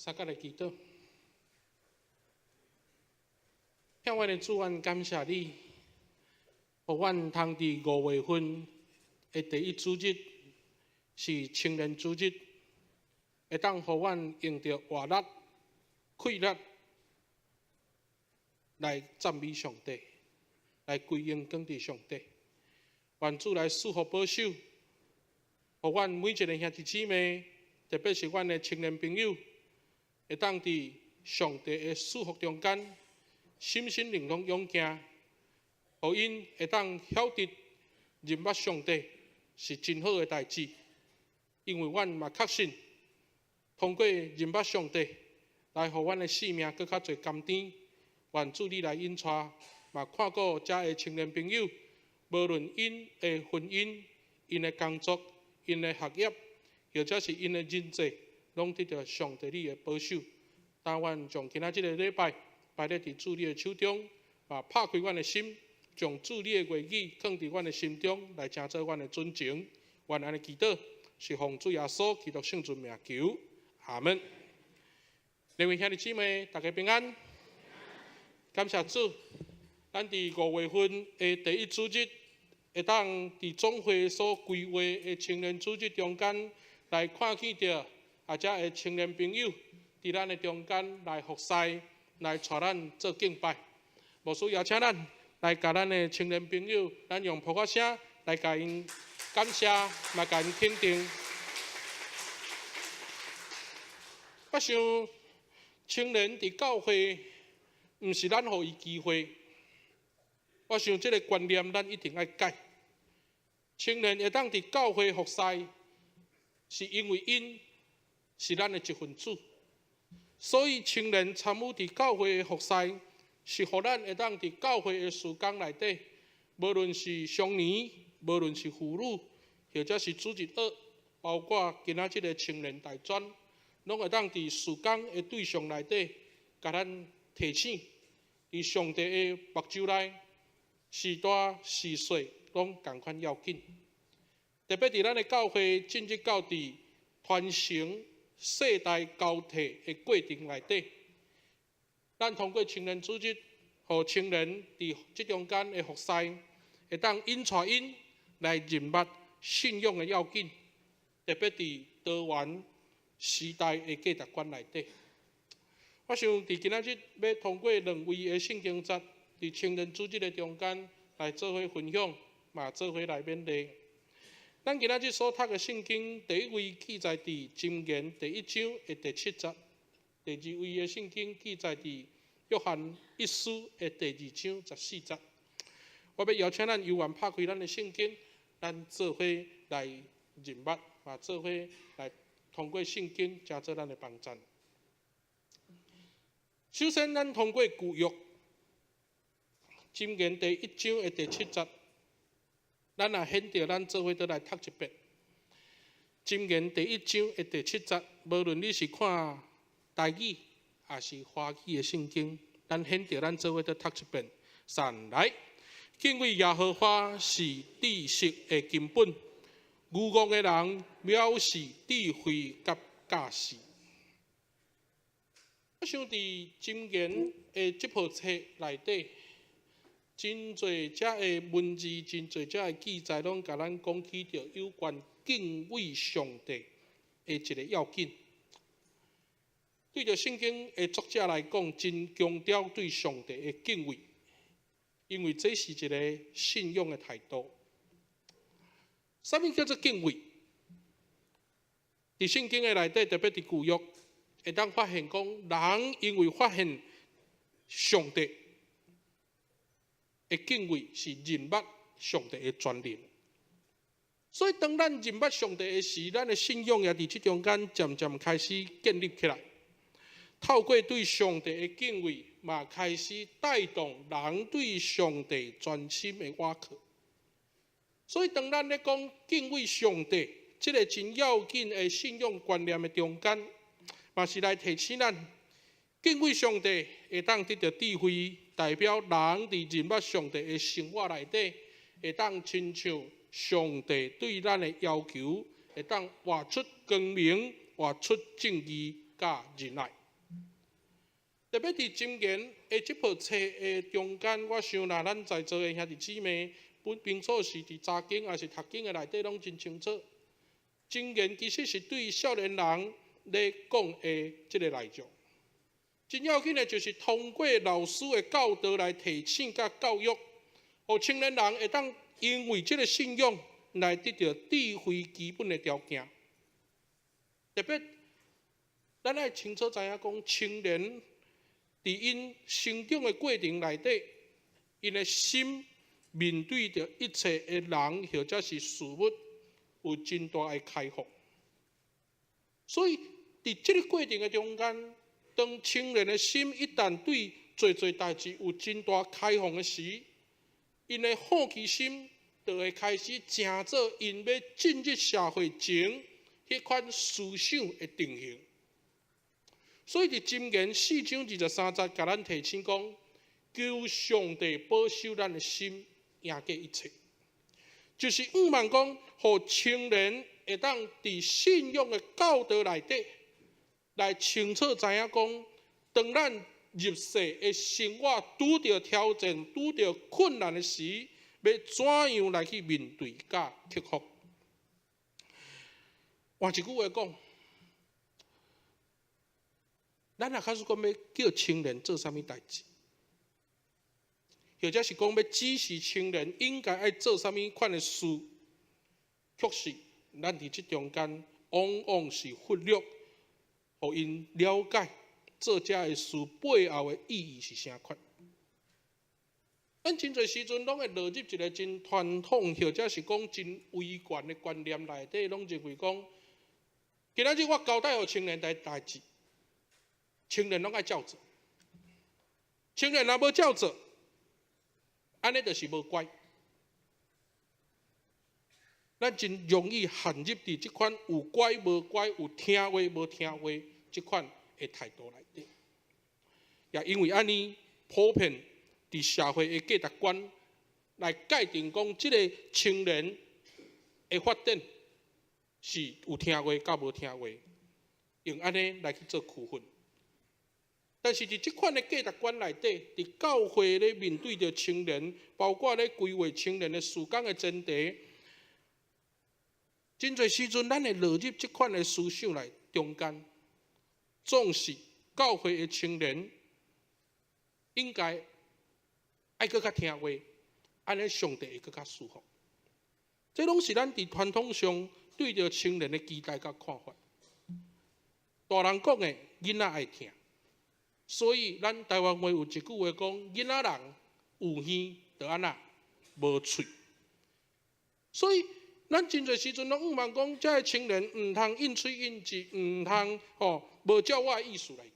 相佮來祈禱。疼阮的主，阮感謝你，予阮通佇5月份的第一主日是青年主日，會當予阮用著活力、氣力來讚美上帝，來歸榮光佇上帝。願主來賜福保守，予阮每一个兄弟姊妹，特別是阮的青年朋友，會當佇上帝的賜福中間，身心靈攏勇健，予𪜶會當曉得認捌上帝是真好的代誌。因為阮嘛確信，通過認捌上帝，來予阮的生命閣較濟甘甜。願主你來引帶，嘛看顧遮的青年朋友，無論𪜶的婚姻、𪜶的工作、𪜶的學業，或者是𪜶的人際，攏得著上帝你的保守。但願將今仔這个禮拜擺咧佇主你的手中，嘛拍開阮的心，將主你的話語放佇阮的心中，來成做阮的準繩。願按呢祈禱，是奉主耶穌基督聖尊名求，阿門。兩位兄弟姊妹，大家平安。感謝主，咱佇5月份的第一主日，會當佇總會所規劃的青年主日中間，來看見著啊，遮的青年朋友佇咱的中間來服侍，來帶咱做敬拜。牧師邀請咱來共咱的青年朋友，咱用噗仔聲來共𪜶感謝，嘛共𪜶肯定。我想青年佇教會，毋是咱予伊機會。我想這个觀念咱一定愛改。青年會當佇教會服侍，是因為𪜶是咱的一份子，所以青年參與佇教會的服侍，是予咱會當佇教會的事工內底，無論是少年，無論是婦女，或者是主日學，包括今仔這个青年大專，攏會當佇事工的對象內底，共咱提醒，佇上帝的目睭內，是大是細，攏仝款要緊。特別佇咱的教會進入到佇傳承世代交替的過程內底，咱通過青年主日，予青年佇這中間的服侍，會當引帶𪜶來認捌信仰的要緊。特別佇多元時代的價值觀內底，我想佇今仔日欲通過兩位的聖經節，佇青年主日的中間來做伙分享，嘛做伙來勉勵。咱今仔日所讀的聖經，第一位記載佇箴言第一章的第七節；第二位的聖經記載佇約翰一書的第二章14節。我欲邀請咱有緣拍開咱的聖經，咱做伙來認捌，嘛做伙來通過聖經，成做咱的幫贊。首先，咱通過舊約箴言第一章的第七節。咱若顯著，咱做伙倒來讀一遍。箴言第一章的第七節，無論你是看台語抑是華語的聖經，咱顯著咱做伙倒讀一遍。三來，敬畏耶和華是知識的根本，愚戇的人藐視智慧佮教示。我想佇箴言的這部冊內底，真濟遮的文字，真濟遮的記載，攏共咱講起著有關敬畏上帝的一个要緊。對著聖經的作者來講，真強調對上帝的敬畏，因為這是一个信仰的態度。啥物叫做敬畏？佇聖經的內底，特別佇舊約，會當發現講，人因為發現上帝的敬畏是認捌上帝的權能，所以當咱認捌上帝的時，咱的信仰也佇這中間漸漸開始建立起來。透過對上帝的敬畏，嘛開始帶動人對上帝專心的倚靠。所以當咱咧講敬畏上帝這个真要緊的信仰觀念的中間，嘛是來提醒咱敬畏上帝會當得著智慧。代表人佇認捌上帝的生活內底，會當親像上帝對咱的要求，會當活出光明、活出正義、佮仁愛。特別佇箴言的這部冊的中間，我想若咱在座的兄弟姊妹，本平素是佇查經抑是讀經的內底，攏真清楚。箴言其實是對少年人咧講的這个內容。真要緊的就是通過老師的教導來提醒佮教育，予青年人會當因為這个信仰來得著智慧基本的條件。特別，咱愛清楚知影講，青年佇𪜶成長的過程內底，𪜶的心面對著一切的人或者是事物，有真大的開放。所以，佇這个過程的中間，當青年的心一旦對濟濟代誌有真大開放的時，𪜶的好奇心就會開始成做𪜶欲進入社會前彼款思想的定型。所以佇箴言4章23節，共咱提醒講：求上帝保守咱的心，贏過一切。就是向望講，予青年會當佇信仰的教導內底，來清楚知影講，當咱入世的生活拄著挑戰、拄著困難的時，欲怎樣來去面對佮克服？換一句話講，咱若假使講欲叫青年做啥物代誌，或者是講欲指示青年應該愛做啥物款的事，確實，咱佇這中間往往是忽略，予𪜶了解做這个事背後的意義是啥款。咱真濟時陣攏會落入一个真傳統，或者是講真威權的觀念內底，攏認為講，今仔日我交代予青年的代誌，青年攏愛照做，青年若無照做，按呢就是無乖。咱真容易陷入佇這款有乖無乖、有聽話無聽話這款的態度內底。也因為按呢，普遍佇社會的價值觀來界定講，這个青年的發展是有聽話佮無聽話，用按呢來去做區分。但是佇這款的價值觀內底，佇教會咧面對著青年，包括咧規劃青年的事工的前提，真濟時陣咱會落入這款的思想來中間，總是教會的青年應該愛閣較聽話，按呢上帝會閣較舒服。這攏是咱佇傳統上對著青年的期待佮看法。大人講的，囡仔愛聽。所以，咱台灣話有一句話講：囡仔人有耳就按怎無喙。所以，咱真濟時陣攏向望講，這个青年毋通應喙應舌，毋通吼無照我的意思來行。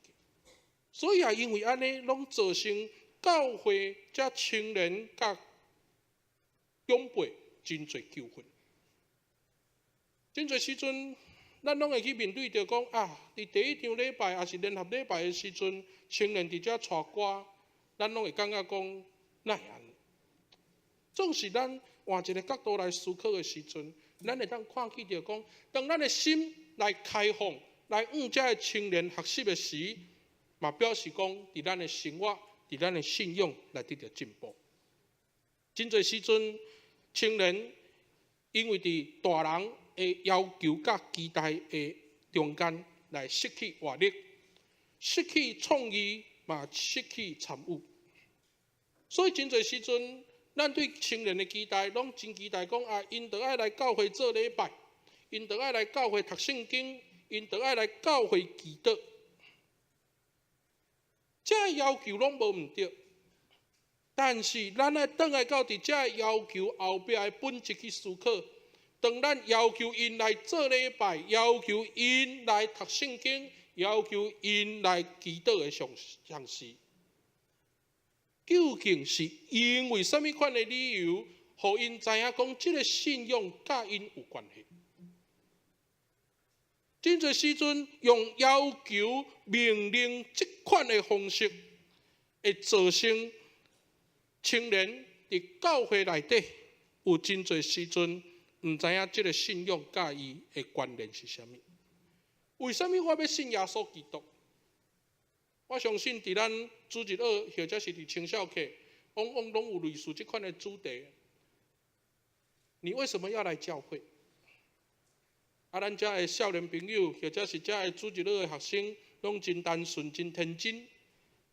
所以也因為按呢，攏造成教會遮青年佮長輩真濟糾紛。真濟時陣，咱攏會去面對著講啊，佇第一場禮拜抑是聯合禮拜的時陣，青年佇遮帶歌，咱攏會感覺講，哪會按呢？總是咱換一个角度來思考的時陣，咱會當看見著講，當咱的心來開放，來向遮个青年學習的時，嘛表示講，佇咱的生活，佇咱的信仰來得著進步。真濟時陣，青年因為佇大人的要求佮期待的中間，來失去活力，失去創意，嘛失去參與。所以真濟時陣，咱對青年的期待，攏真期待講啊，𪜶著愛來教會做禮拜，𪜶著愛來教會讀聖經，𪜶著愛來教會祈禱。這要求攏無毋對，但是咱愛轉來到佇這要求後壁的本質去思考。當咱要求𪜶來做禮拜，要求𪜶來讀聖經，要求𪜶來祈禱的同時，究竟是因為啥物款的理由，予𪜶知影講這个信仰佮𪜶有關係？真濟時陣用要求、命令這款的方式，會造成青年佇教會內底有真濟時陣毋知影這个信仰佮伊的關聯是啥物。為啥物我欲信耶穌基督？我相信佇咱主日學或者是佇青少課，往往攏有類似這款的主題。你為什麼要來教會？啊，咱遮的少年朋友，或者是遮的主日學的學生，攏真單純、真天真，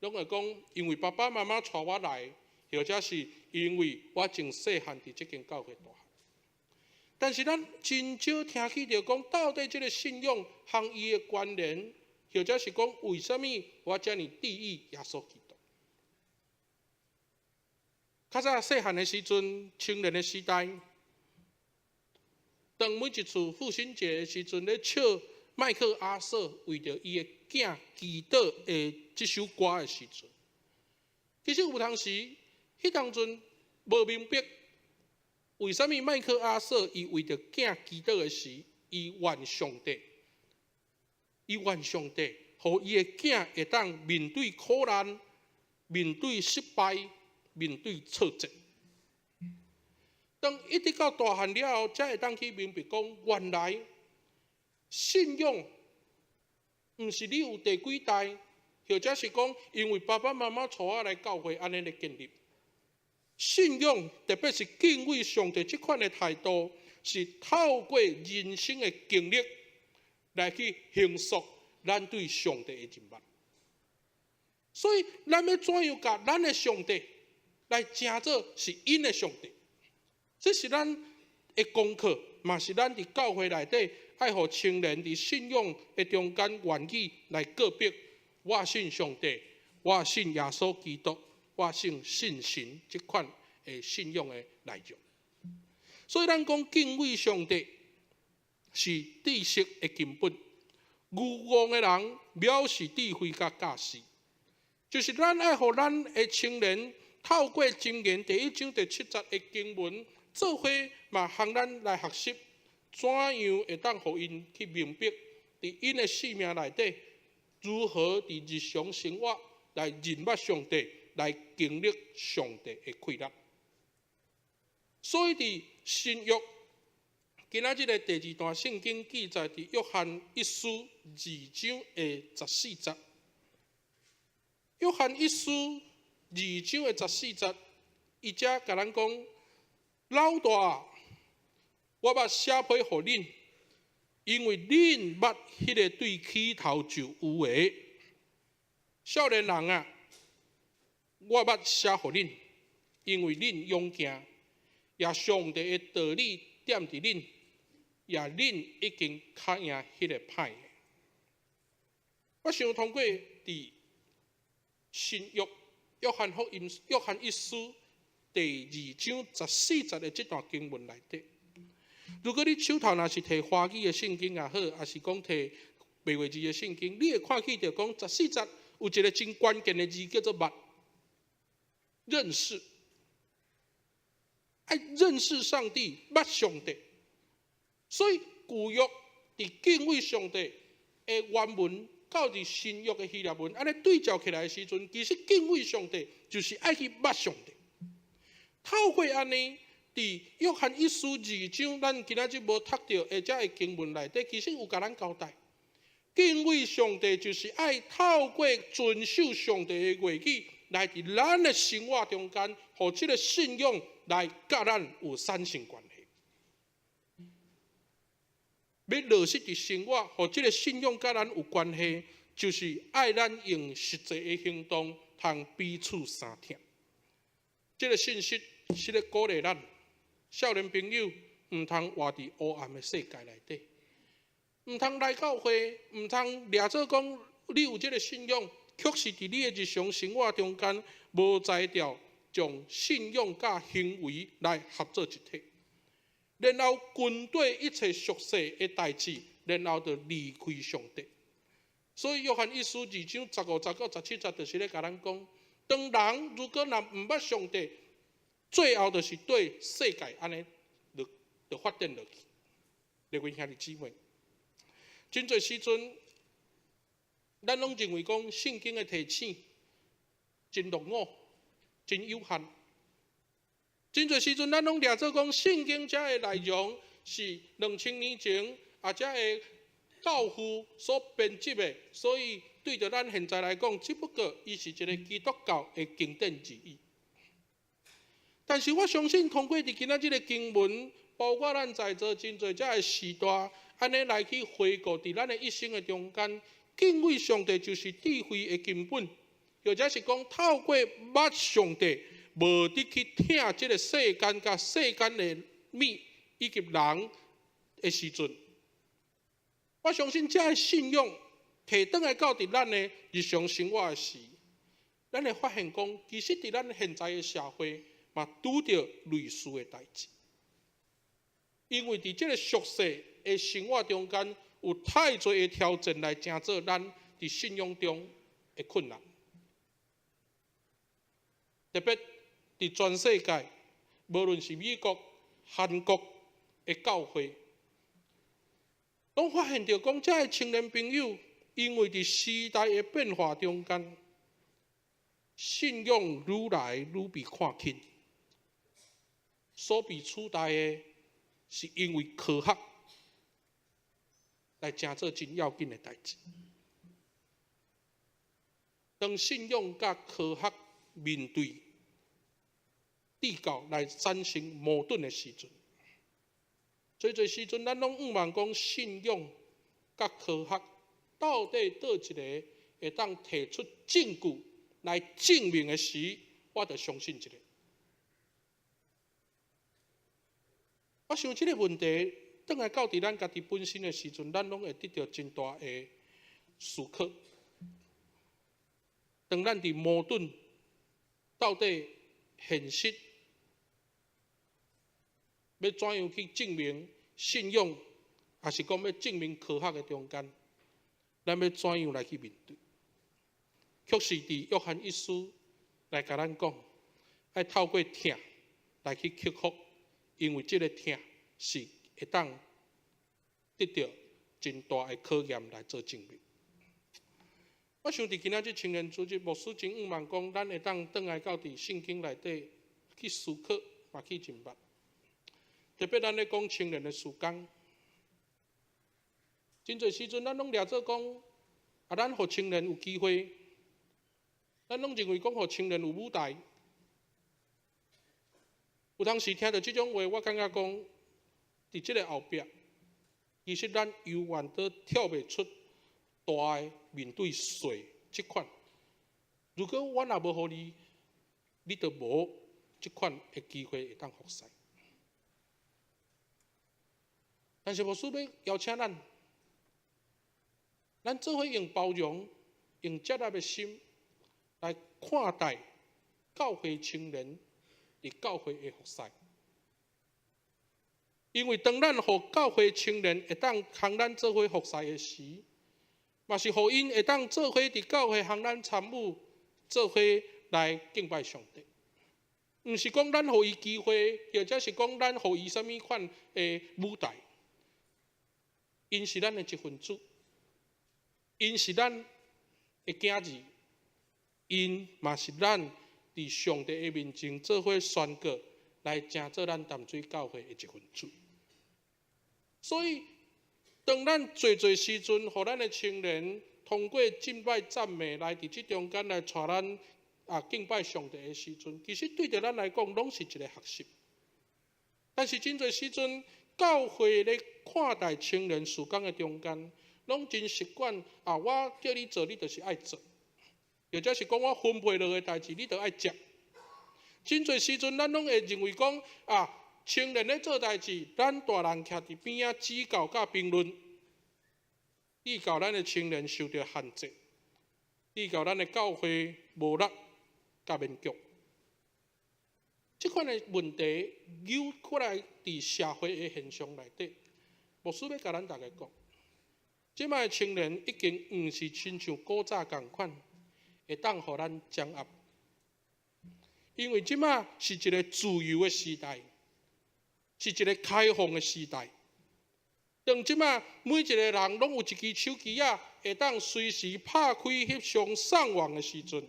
攏會講，因為爸爸媽媽帶我來，或者是因為我從細漢佇這間教會大漢。但是咱真少聽起著講，到底這个信仰和伊的關聯，或者是講為啥物我遮爾注意耶穌基督？較早細漢的時陣，青年的時代，當每一次父親節的時陣咧笑麥克阿瑟為著伊的囝祈禱的這首歌的時陣，其實有當時，彼當陣無明白為啥物麥克阿瑟伊為著囝祈禱的時，伊怨上帝，伊怨上帝，予伊的囝會當面對苦難、面對失敗、面對挫折。當一直到大漢了後，才會當去明白講，原來信仰毋是你有第幾代，或者是講因為爸爸媽媽帶我來教會，按呢來建立。信仰特別是敬畏上帝這款的態度，是透過人生的經歷來去形塑咱對上帝的認捌。所以，咱欲怎樣共咱的上帝來成做是𪜶的上帝？這是咱的功課，嘛是咱佇教會內底愛予青年佇信仰的中間願意來告白：我信上帝，我信耶穌基督，我信信神這款的信仰的內容。所以咱講敬畏上帝是知識的根本。愚戇的人藐視智慧佮教示，就是咱愛予咱的青年透過箴言第一章第七節的經文，做伙嘛向咱來學習，怎樣會當予𪜶去明白，佇𪜶的生命內底，如何佇日常生活來認捌上帝，來經歷上帝的氣力。所以佇新約，今仔日的第二段聖經記載佇約翰一書二章的十四節。約翰一書二章的十四節，伊遮共咱講：老大，我捌寫批予恁，因為恁捌彼个對起頭就有的。少年人啊，我捌寫予恁，因為恁勇健，也上帝的道理踮佇恁，也恁已經較贏彼个歹的。我想通過佇新約約翰福音約翰一書第二章十四節的這段經文內底，如果你手頭若是提華語的聖經也好，抑是講提白話字的聖經，你會看見著講十四節有一个真關鍵的字叫做捌，認識，愛認識上帝，捌上帝。所以舊約佇敬畏上帝的原文，到佇新約的希臘文，按呢對照起來的時陣，其實敬畏上帝就是愛去捌上帝。透過按呢，佇約翰一書二章，咱今仔日無讀著的這个經文內底，其實有共咱交代，敬畏上帝就是愛透過遵守上帝的話語，來佇咱的生活中間，予這个信仰來佮咱有產生關係。欲落實佇生活，予這个信仰佮咱有關係，就是愛咱用實際的行動，通彼此相疼。這个信息是咧鼓勵咱少年朋友，毋通活佇黑暗的世界內底，毋通來教會，毋通掠做講你有這个信仰，卻是佇你的日常生活中間無才調將信仰佮行為來合做一體，然後軍隊一切俗世的代誌，然後就離開上帝。所以約翰一書二章十五節到十七節，就是咧共咱講，當人如果若毋捌上帝，最後就是對世界按呢就就發展落去。各位兄弟姊妹，真濟時陣，咱攏認為講聖經的提醒真落伍、真有限。真濟時陣，咱攏掠做講聖經遮的內容是2000年前，或者的教父所編輯的，所以對著咱現在來講，只不過伊是一个基督教的經典而已。但是我相信，通過佇今仔這个經文，包括咱在座真濟這个時代，按呢來去回顧佇咱的一生的中間，敬畏上帝就是智慧的根本，或者是講透過捌上帝，無得去聽這个世間佮世間的物以及人的時陣，我相信這个信仰提轉來到佇咱的日常生活的時，咱會發現講，其實佇咱現在的社會嘛拄著類似的代誌，因為佇這个俗世的生活中間，有太濟的挑戰來成做咱佇信仰中的困難，特別佇全世界，無論是美國、韓國的教會，攏發現著講，這个青年朋友，因為佇時代的變化中間，信仰愈來愈被看輕，所被取代的，是因為科學來成做真要緊的代誌。當信仰佮科學面對比較來產生矛盾的時陣，濟濟時陣咱攏向望講信仰佮科學到底佗一个會當提出證據來證明的時，我就相信這个。我想這个問題，轉來到佇咱家己本身的時陣，咱攏會得著真大的思考。當咱佇矛盾到底現實欲怎樣去證明信仰，抑是講欲證明科學的中間，咱欲怎樣來去面對？卻是佇約翰一書來共咱講，愛透過疼來去克服，因為這个疼是會當得著真大的考驗來做證明。我想佇今仔日青年主日，牧師真向望講，咱會當轉來到佇聖經內底去思考，嘛去認捌。特別咱咧講青年的事工，真濟時陣咱攏掠做講，啊，咱予青年有機會，咱攏認為講予青年有舞台。有當時聽著這種話，我感覺講，佇這个後壁，其實咱猶原都跳袂出大的面對細這款。如果我若無予你，你就無這款的機會會當服侍。但是牧師欲邀請咱，咱做伙用包容、用接納的心來看待教會青年佇教會的服侍。因為當咱予教會青年會當共咱做伙服侍的時，嘛是予𪜶會當做伙佇教會和咱參與，做伙來敬拜上帝。毋是講咱予伊機會，或者是講咱予伊啥物款的舞台。𪜶是咱的一份子，𪜶是咱的囝兒，𪜶嘛是咱佇上帝的面前做伙宣告，來成做咱淡水教會的一份子。所以，當咱濟濟時陣，予咱的青年通過敬拜讚美來佇這中間來帶咱啊敬拜上帝的時陣，其實對著咱來講，攏是一个學習。但是真濟時陣，教會咧看待青年事工的中間，攏真習慣啊！我叫你做，你就是愛做；或者是講我分配落的代誌，你就愛接。真濟時陣，咱攏會認為講啊，青年咧做代誌，咱大人徛佇邊仔指教佮評論，以到咱的青年受著限制，以到咱的教會無力佮勉強。這款的問題扭過來佇社會的現象內底，牧師欲共咱逐家講，這擺的青年已經毋是親像古早仝款，會當予咱掌握。因為這擺是一个自由的時代，是一个開放的時代。當這擺每一个人攏有一支手機仔，會當隨時拍開翕相上網的時陣，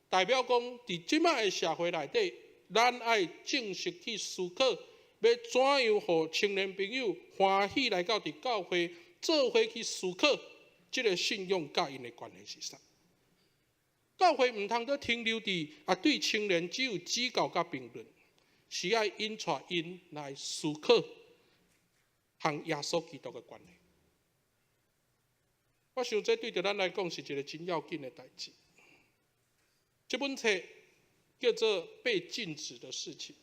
代表講佇這擺的社會內底，咱愛正式去思考，欲怎樣予青年朋友歡喜來到佇教會，做伙去思考這个信仰佮𪜶的關係是啥。教會毋通閣停留佇對青年只有指教佮評論，是愛引帶𪜶來思考和耶穌基督的關係。我想這對著咱來講是一个真要緊的代誌。這本冊叫做《被禁止的事情》，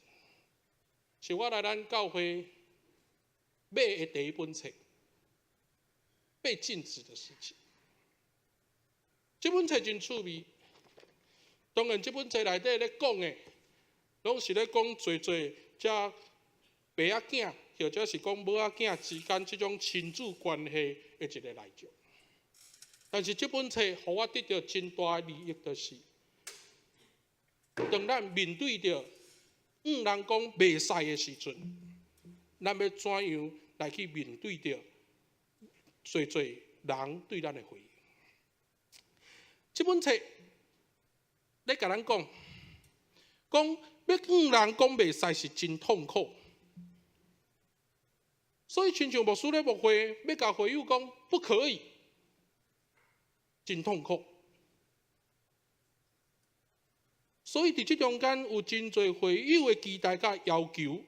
是我來咱教會買的第一本冊。被禁止的事情，這本冊真趣味。當然，這本冊內底咧講的，攏是咧講濟濟遮爸仔囝，或者是講母仔囝之間這種親子關係的一个內容。但是這本冊予我得著真大的利益，就是當咱面對著向人講袂使的時陣，咱欲怎樣來去面對著濟濟人對咱的回應？這本冊咧共咱講，講欲向人講袂使是真痛苦，所以親像牧師咧牧會，欲共會友講不可以，真痛苦。所以佇這中間有真濟會友的期待佮要求，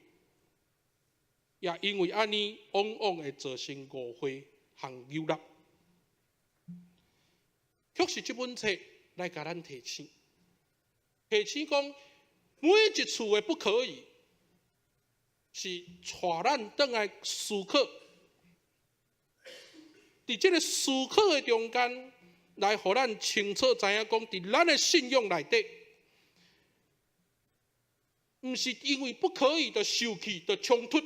也因為按呢，往往會造成誤會和扭曲。卻是這本冊來共咱提醒，提醒講每一次的不可以，是帶咱轉來思考，佇這个思考的中間，來予咱清楚知影講，佇咱的信仰內底，毋是因為不可以就受氣、就衝突，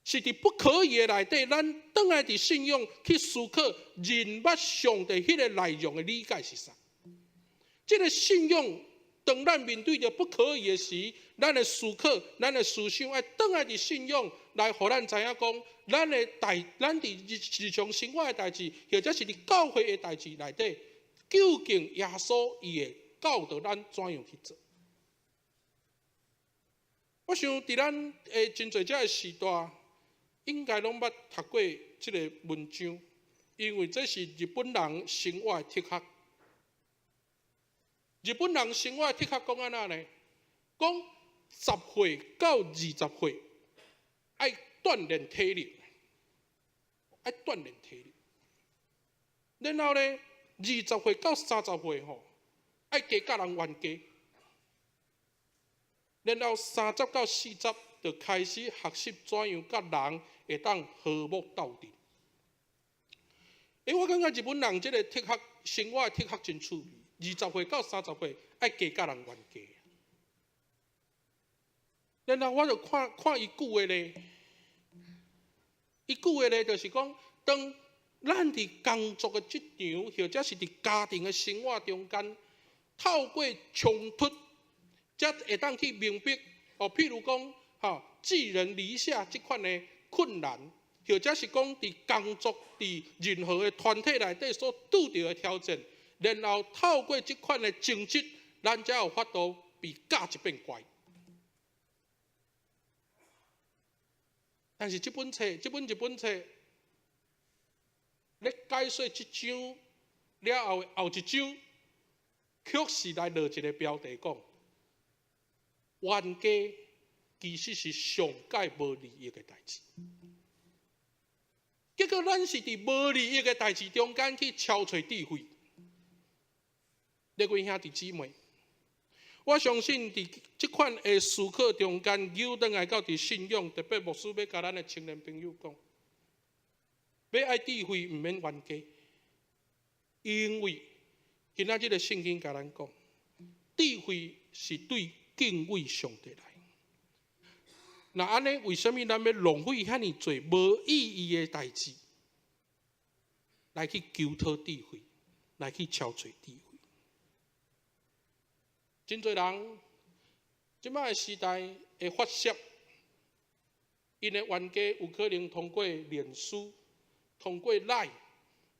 是佇不可以的內底，咱轉來佇信仰去思考，認捌上帝彼个內容的理解是啥？這个信仰，當咱面對著不可以的時，咱的思考、咱的思想，愛轉來佇信仰來，予咱知影講，咱佇日常生活的代誌，或者是佇教會的代誌內底，究竟耶穌伊會教導咱怎樣去做？我想佇咱的真濟這个時代，應該攏捌讀過這个文章，因為這是日本人生活的哲學。日本人生活的哲學講按怎呢？講10歲到20歲愛鍛鍊體力，愛鍛鍊體力。然後呢，20歲到30歲吼，愛加佮人冤家。然後30到40就開始學習怎樣佮人會當和睦鬥陣。我感覺日本人這个哲學，生活的哲學真趣味。20歲到30歲愛加佮人冤家。然後我就看看伊舉的例，伊舉的例就是講，當咱佇工作的職場，或者是佇家庭的生活中間，透過衝突，才會當去明白哦。譬如講，吼，寄人籬下這款的困難，或者是講佇工作、佇任何的團體內底所拄著的挑戰，然後透過這款的爭執，咱才有法度被教一變乖。但是這本冊，這本日本冊，咧解說這章了後的後一章，卻是來落一个標題講，冤家其實是上蓋無利益的代誌。結果咱是佇無利益的代誌中間去超揣智慧。各位兄弟姊妹，我相信佇這款的思考中間，扭轉來到佇信仰，特別牧師欲共咱的青年朋友講，欲愛智慧，毋免冤家，因為今仔這个聖經共咱講，智慧是對敬畏上帝來。若按呢，為啥物咱欲浪費遐爾濟無意義的代誌，來去求討智慧，來去超揣智慧？真濟人，這擺的時代會發泄，𪜶的冤家有可能通過臉書、通過 LINE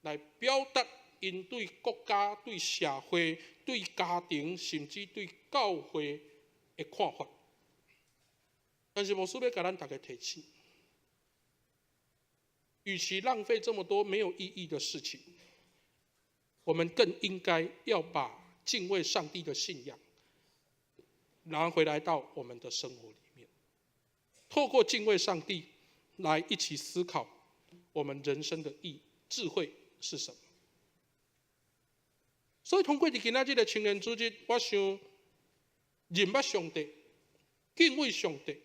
來表達𪜶對國家、對社會、對家庭，甚至對教會的看法。但是牧師欲共咱逐家提醒，與其浪費這麼多沒有意義的事情，我們更應該要把敬畏上帝的信仰拿回來到我們的生活裡面，透過敬畏上帝來一起思考我們人生的意智慧是什麼。所以通過佇今仔日的青年主日，我想認捌上帝、敬畏上帝，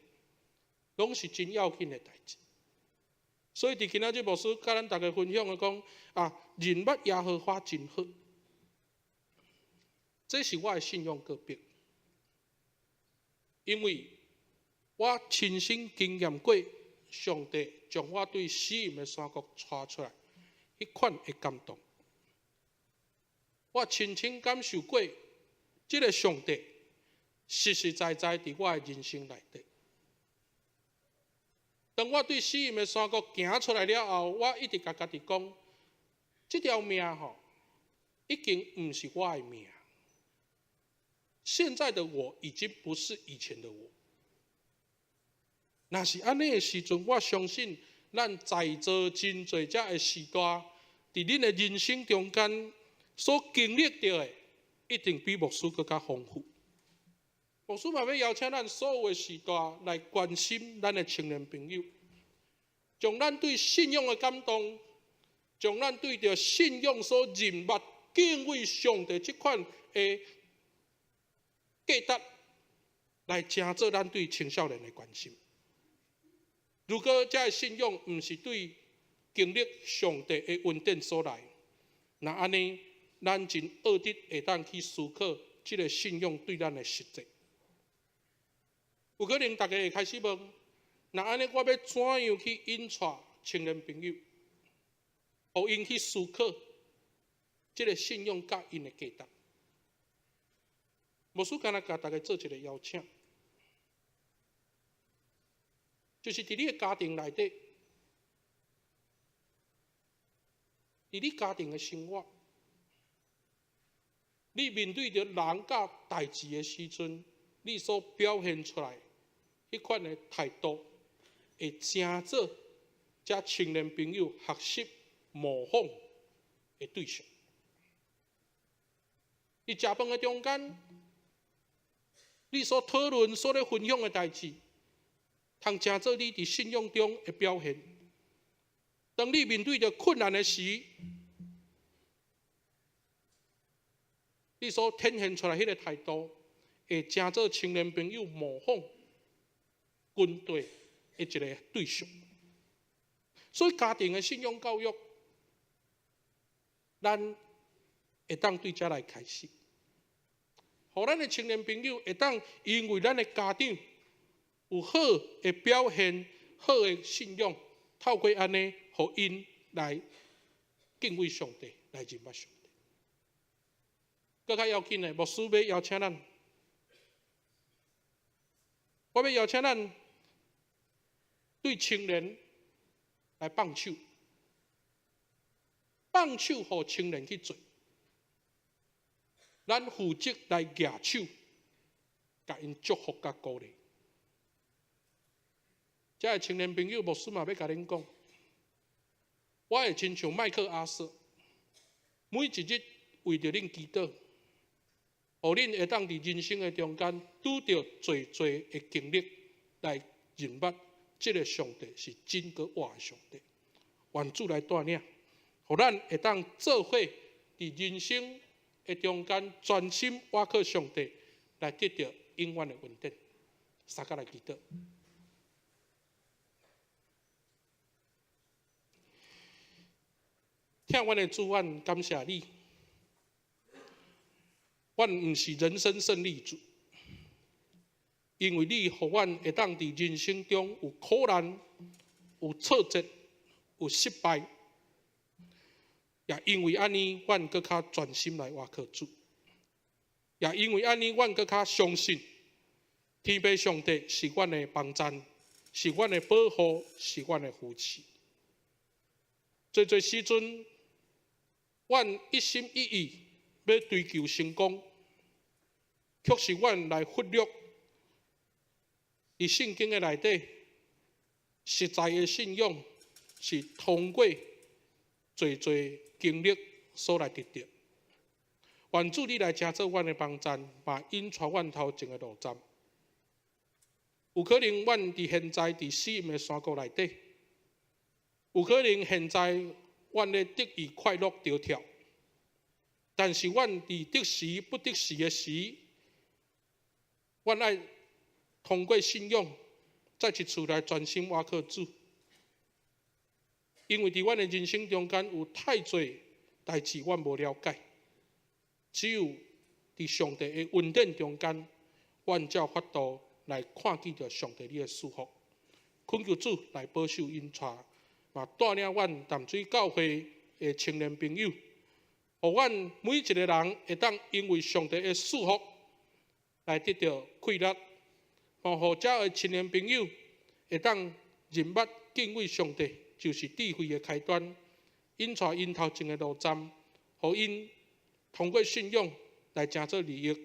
攏是真要緊的代誌。所以佇今仔日牧師佮咱逐家分享的講啊，認捌耶和華真好，這是我的信仰告白，因為我親身經驗過上帝將我對死蔭的山谷帶出來，彼款的感動。我親身感受過，這个上帝實實在在佇我的人生內底。當我對死蔭的山谷行出來了後，我一直共家己講，這條命吼，已經毋是我的命。現在的我已經不是以前的我。若是按呢的時陣，我相信咱在座真濟遮的序大，佇恁的人生中間所經歷著的，一定比牧師閣較豐富。牧師嘛欲邀請咱所有的序大來關心咱的青年朋友，將咱對信仰的感動，將咱對著信仰所認捌、敬畏上帝這款的價值，來成做咱對青少年的關心。如果這个信仰毋是對經歷上帝的恩典所來，那按呢，咱真僫得會當去思考這个信仰對咱的實際。有可能大家會開始問：那按呢，我欲怎樣去引帶青年朋友，予𪜶去思考這个信仰佮𪜶的價值？牧師敢若共大家做一个邀請，就是佇你的家庭內底，佇你家庭的生活，你面對著人佮代誌的時陣，你所表現出來彼款的態度，會成做遮青年朋友學習模仿的對象。佇食飯的中間，你所討論、所咧分享的代誌，通成做你佇信仰中的表現。當你面對著困難的時，你所展現出來彼个態度，會成做青年朋友模仿跟隨的一个對象。所以家庭的信仰教育，咱會當對遮來開始，予咱的青年朋友會當因為咱的家長有好的表現、好的信仰，透過按呢，予𪜶來敬畏上帝，來認捌上帝。閣較要緊的，牧師欲邀請咱，我欲邀請咱對青年來放手，放手予青年去做，咱負責來舉手，共𪜶祝福佮鼓勵。遮的青年朋友，牧師嘛欲共恁講，我會親像麥克阿瑟，每一日為著恁祈禱，予恁會當佇人生的中間拄著濟濟的經歷，來認捌這个上帝是真閣活的上帝。願主來帶領，予咱會當做伙佇人生的中間專心倚靠上帝，來得著永遠的恩典。相佮來祈禱。疼阮的主，阮感謝你。阮毋是人生勝利組，因為你予阮會當佇人生中有苦難、有挫折、有失敗，也因為按呢，阮閣較專心來倚靠主；也因為按呢，阮閣較相信天父上帝是阮的幫贊，是阮的保護，是阮的扶持。濟濟時陣，阮一心一意欲追求成功，卻是阮來忽略佇聖經的內底實在的信仰，是通過濟濟經歷所來得著。願主你來成做阮的幫贊，嘛引帶阮頭前的路站。有可能阮佇現在佇死蔭的山谷內底，有可能現在阮咧得意快樂著跳，但是阮佇得時不得時的時，阮愛通過信仰，再一次來專心倚靠主。因為佇阮的人生中間有太濟代誌，阮無了解。只有佇上帝的恩典中間，阮才有法度來看見著上帝你的祝福。懇求主來保守引帶，嘛帶領阮淡水教會的青年朋友，予阮每一个人會當因為上帝的祝福來得著快樂，予遮的青年朋友會當認捌敬畏上帝，就是智慧的開端，引帶𪜶頭前的路站，予𪜶通過信仰來成做利益，予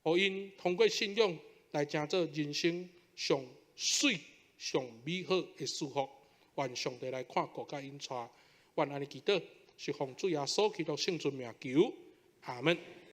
𪜶通過信仰來成做人生上媠、上美好的祝福。願上帝來看顧佮引帶，阮按呢祈禱，是奉主耶穌基督聖尊名求，阿門。